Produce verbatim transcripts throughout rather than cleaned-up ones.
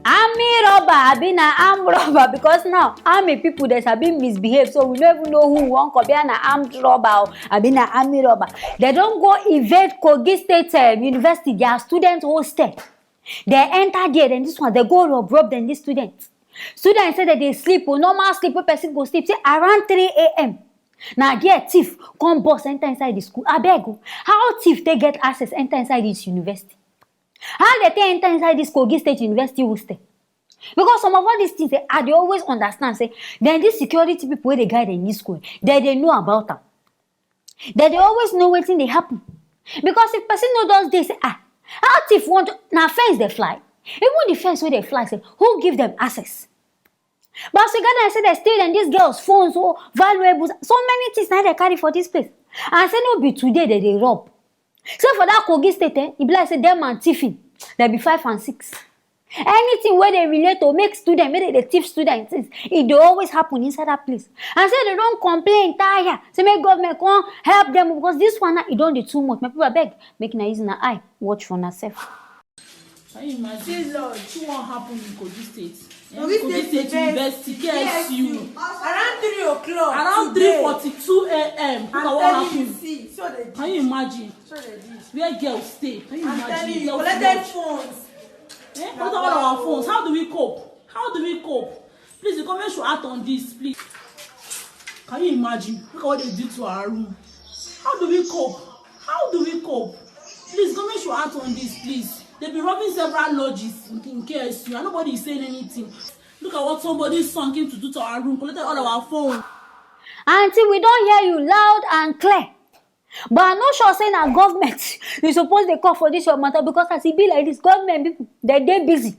Army robber, abi na armed robber? Because now army people dey sabi misbehave, so we no even know who we wan compare, na armed robber o, abi na army robber. Dem don go invade Kogi State um, University, their student hostel. Dem enter there, then this one, dem go rob rob dem, this student. Students say dem dey sleep o, normal sleep wey person go sleep, say around three a.m. Na there thief come burst enter inside the school. Abeg o, how thief take get access enter inside this university? How dem take enter inside this Kogi State University hostel? Because some of all these things eh, I dey always understand say dem, this security people wey dey guide dem this school, dem dey know about am. Dem dey always know wetin dey happen. Because if person no just dey say, ah, how thief want, na fence dey fly? Even the fence wey dey fly sef, who give dem access? But as we gather, I say dem steal dem, these girls phones o, valuables, so many things na dem carry for this place. And say no be today dem dey rob. Say for that Kogi State eh, e be like say dem and thiefing, dem be five and six. Anything wey dey relate to make student, make dem dey thief student things, e dey always happen inside that place. And say dem don complain tire, say make government come help dem, because this one now, e don dey too much. My people, abeg, make una use una eye watch for una sef. Can you imagine? Say Lord. See what happened in Kogi State. Eh, Kogi State University, K S U. Around three o'clock. Around three forty-two a.m. Look at what happened. See, so they did. Can you imagine? So they did. Where girls stay? Can you imagine? Girls collected phones. Eh? What about our phones? How do we cope? How do we cope? Please, the government should act on this, please. Can you imagine? Look at what they did to our room. How do we cope? How do we cope? Please, government should act on this, please. They've been robbing several lodges in, in K S U and nobody is saying anything. Look at what somebody's son came to do to our room, collected all our phone. Auntie, we don hear you loud and clear. But I no sure say na government you suppose dey call for this your matter, because as e be like this, government people, dem dey busy.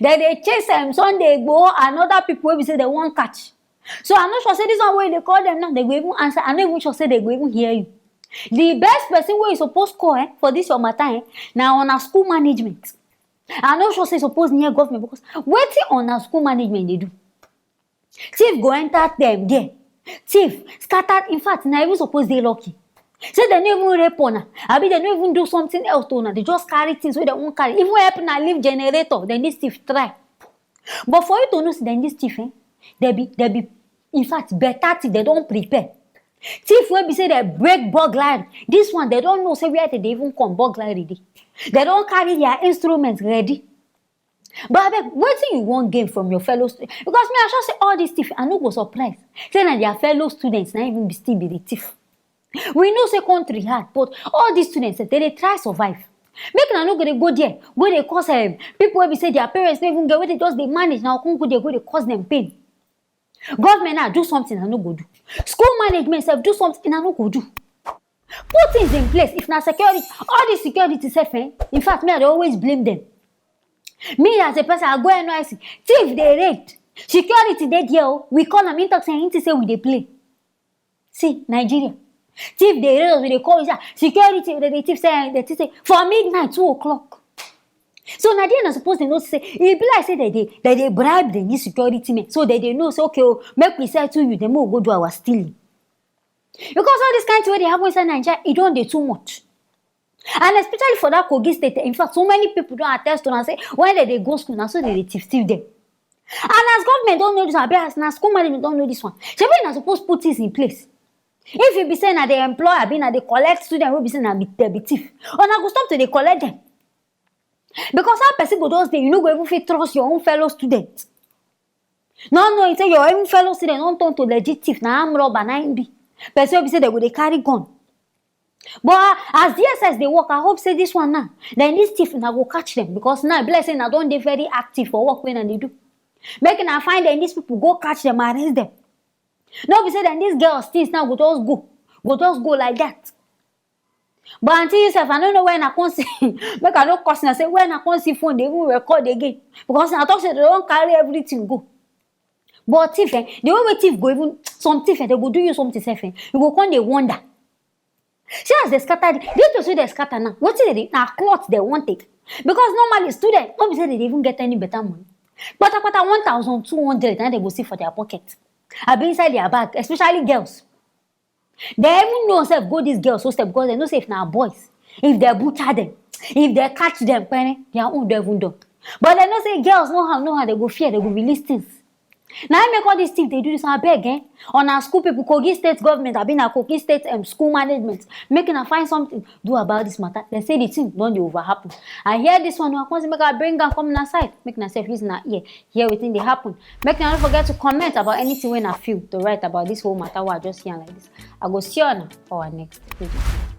Dem dey chase um, Sunday Igboho and other people wey be say dem wan catch. So I no sure say this one wey you dey call dem now, dem go even answer. I no even sure say dem go even hear you. The best person wey you suppose call eh, for this your matter eh, na una school management. I no sure say you suppose near government, because wetin una school management dey do? Thief go enter dem there. Thief scatter. In fact, na even suppose dey lucky. Say dem no even rape una, abi dem no even do something else to una. Dem just carry things wey dem wan carry. Even help una leave generator, then this thief try. But for you to know say dem this thief, eh, dem be, dem be, in fact, better thief. Dem don prepare. Thief wey be say dem break burglary. This one, dem don know say where dem dey even come burglary dey. Dem don carry their instruments ready. But abeg, wetin you wan gain from your fellow students? Because me, I sure say all these thief, I no go surprise say na their fellow students na even be still be the thief. We know say country hard, but all these students eh, dem dey try survive. Make una no go dey go there, go dey cause um, people wey be say their parents no even get, wey dey just dey manage, na come go there go dey cause dem pain. Government now do something, I no go do. School management sef do something, I no go do. Put things in place. If na security, all the security sef eh, in fact, me, I dey always blame them. Me as a person, I go N Y S C, thief dey raid. Security dey there o. We call am, him talk say him think say we dey play. See, Nigeria. Thief dey raid us, we dey call, we say, "Ah, security," dem dey thief, say, dem thief say for midnight, two o'clock. So na there una suppose dey know say e be like say dem dey, dem dey bribe the new security men. So dem dey know say, okay o, make we settle you, then make we go do our stealing. Because all this kind thing wey dey happen inside Naija, e don dey too much. And especially for that Kogi State, in fact, so many people don attest to am say when dem dey go school, na so dem dey thief thief dem. And as government don know this one, abi as na school management don know this one, shebi una suppose put things in place. If e be say na dey employ, abi na dey collect student wey be say na be, dem be thief, una go stop to dey collect dem. Because how person go just dey, you no go even fit trust your own fellow student. No, no, you say your own fellow student don turn to legit thief, na armed robber na him be. Person wey be say dem go dey carry gun. But uh, as D S S dey work, I hope say this one now, then this thief una go catch them, because now e be like say una don dey very active for work wey una dey do. Make una find them, these people, go catch them, arrest them. No be say then these girls things now go just go, go just go like that. But Auntie Yusuf, I no know where una come see, make I no curse una, say where una come see phone dey even record again, because una talk say dem don carry everything go. But thief eh, the way wey thief go even, some thief eh, dem go do you something sef eh, you go come dey wonder. See as dem scatter the, this place wey dem scatter now, wetin dem dey, na cloth dem wan take. Because normally student no be say dem dey even get any better money. Patapata one thousand two hundred na dem go see for their pocket, abi inside their bag, especially girls. Dem even know sef go this girls hostel, because dem know say if na boys, if dem butcher dem, if dem catch dem, pere, their own don even done. But dem know say girls no how no how dem go fear, dem go release things. Na im make all these things dey do this one. Abeg, eh, una school people, Kogi state government, abi na Kogi state um, school management, make una find something do about this matter. Dem say the thing don dey over happen. I hear this one, I come say make I bring am come una side, make una sef use una ear hear wetin dey happen. Make una no forget to comment about anything wey una feel to write about this whole matter wey I just yarn like this. I go see una for our next video.